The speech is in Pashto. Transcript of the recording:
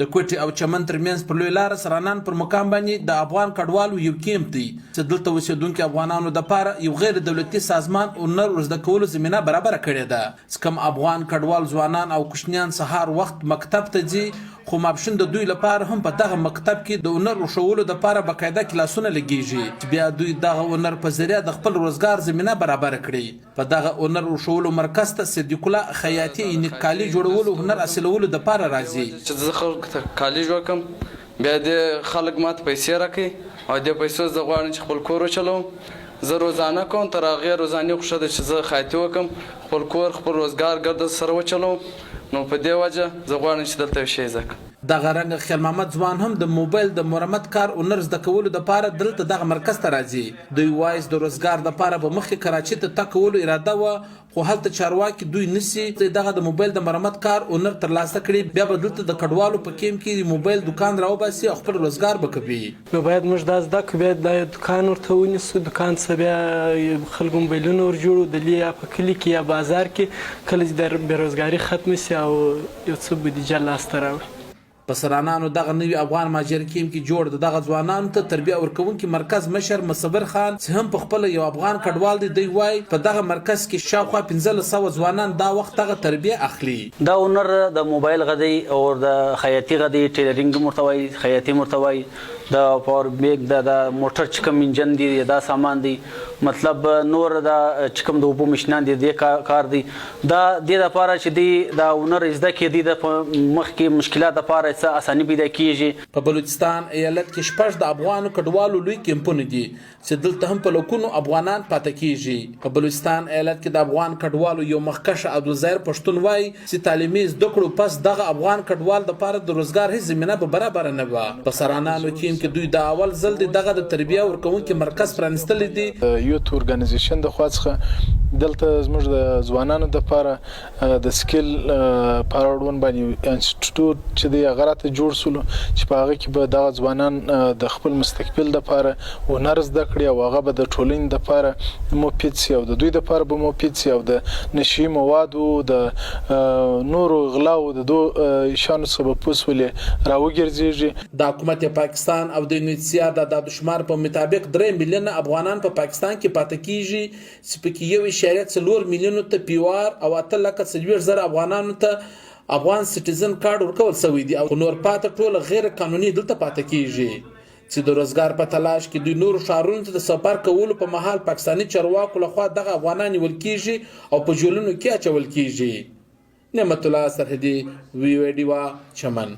د کوټې او چمن ترمنځ پر لوی لاره سرانان پر مقام باندې د افغان کډوالو یو کیمپ دی چې دلته اوسېدونکي افغانانو دپاره یو غیر دولتي سازمان هنر ورزده کولو زمینه برابره کړې ده. چې کوم افغان کډوال ځوانان او کوچنیان سهار وخت مکتب ته ځي، خو ماپښین د دوی لپاره هم په دغه مکتب کې د هنر ورښولو دپاره باقاعده کلاسونه لګیږي چې بیا دوی دغه هنر په ذریعه د خپل روزګار زمینه برابره کړي. په دغه هنر ورښولو مرکز ته صدیق الله خیاطي یعنی کالي جوړولو هنر حاصلولو دپاره راځي. چې زه خلکو ته کالي جوړ کړم، بیا دې خلک ماته پیسې راکوي او دې پیسو زه غواړم چې خپل کور وچلوم. زه روزانه کوم، تر هغې روزانې خو ښه ده چې زه خیاطي وکړم، خپل کور، خپل روزګار ګرده سره وچلوم، نو په دې وجه زه غواړم چې دلته یو شی زده کړم. دغه رنګه خیال محمد ځوان هم د موبایل د مرمت کار هنر زده کولو دپاره دلته دغه مرکز ته راځي. دوی وايي چې د روزګار دپاره به مخکې کراچي ته تګ کولو اراده وه، خو هلته چارواکي دوی نشي چې دغه د موبایل د مرمت کار هنر ترلاسه کړي، بیا به دلته د کډوالو په کیمپ کې د موبایل دوکان راوباسي او خپل روزګار به کوي. نو باید موږ دا زده کړو، بیا دا یو دوکان ورته ونیسو، دوکان څخه بیا خلکو موبایلونه ور جوړو د لي یا په کلي کې یا بازار کې، کله چې د بې روزګاري ختمه شي او یو څه بودیجه لاسته راوړي. په سرانانو دغه نوي افغان مهاجر کیمپ کې جوړ د دغه ځوانانو ته تربیه ورکوونکي مرکز مشر مصور خان چې هم په خپله یو افغان کډوال دی، دی وايي په دغه مرکز کې شاوخوا 1500 ځوانان دا وخت دغه تربیه اخلي. دا هنر د موبایل غه دی او د خیاطي غه دی، ټیلرینګ هم ورته وايي، خیاطي هم ورته وايي، د پاور بیک د دا موټر چې کوم انجن دی دا سامان دی، مطلب نور دا چې کوم د اوبو مشینان دي د کار دی. دا دې لپاره چې دی دا هنر زده کړي، دی د مخکې مشکلات لپاره څه اساني پیدا کیږي. په بلوچستان ایالت کې شپږ د افغانو کډوالو لوی کیمپونه دي چې دلته هم په لکونو افغانان پاتې کیږي. په بلوچستان ایالت کې د افغان کډوالو یو مخکښ عبدالظاهر پښتون وايي چې تعلیمي زده کړو پس دغه افغان کډوال دپاره د روزګار هیڅ زمینه به برابره نه وه. په سرانانو کیمپ کې دوی دا اول ځل دی دغه د تربیه ورکوونکي مرکز پرانیستلی دی. د یوت ارګانیزیشن د خوا څخه دلته زموږ د ځوانانو دپاره د سکیل په اړوند باندې انسټیټیوټ چې دی هغه راته جوړ شولو چې په هغه کې به دغه ځوانان د خپل مستقبل دپاره هنر زده کړي او هغه به د ټولنې دپاره مفید شي او د دوی دپاره به مفید شي او د نشي موادو، د نورو غلاو، د دو شیانو څخه به پوه سولې راوګرځېږي. د حکومت پاکستان او د یو این ایچ سي آر د اعدادوشمار په مطابق 3 میلیونه افغانان په پاکستان کې پاتې کیږي چې پکې 1.4 میلیونو ته پي او آر او 8,40,000 افغانانو ته افغان سټیزن کارډ ورکول شوی دی او نور پاته ټول غیر قانوني دلته پاتې کیږي چې د روزګار په تلاش کې دوی نورو ښارونو ته د سفر کولو په مهال پاکستاني چارواکو لخوا دغه افغانان نیول کیږي او په جیلونو کې اچول کیږي. نعمت الله سرحدي، وي او ډیوه، چمن.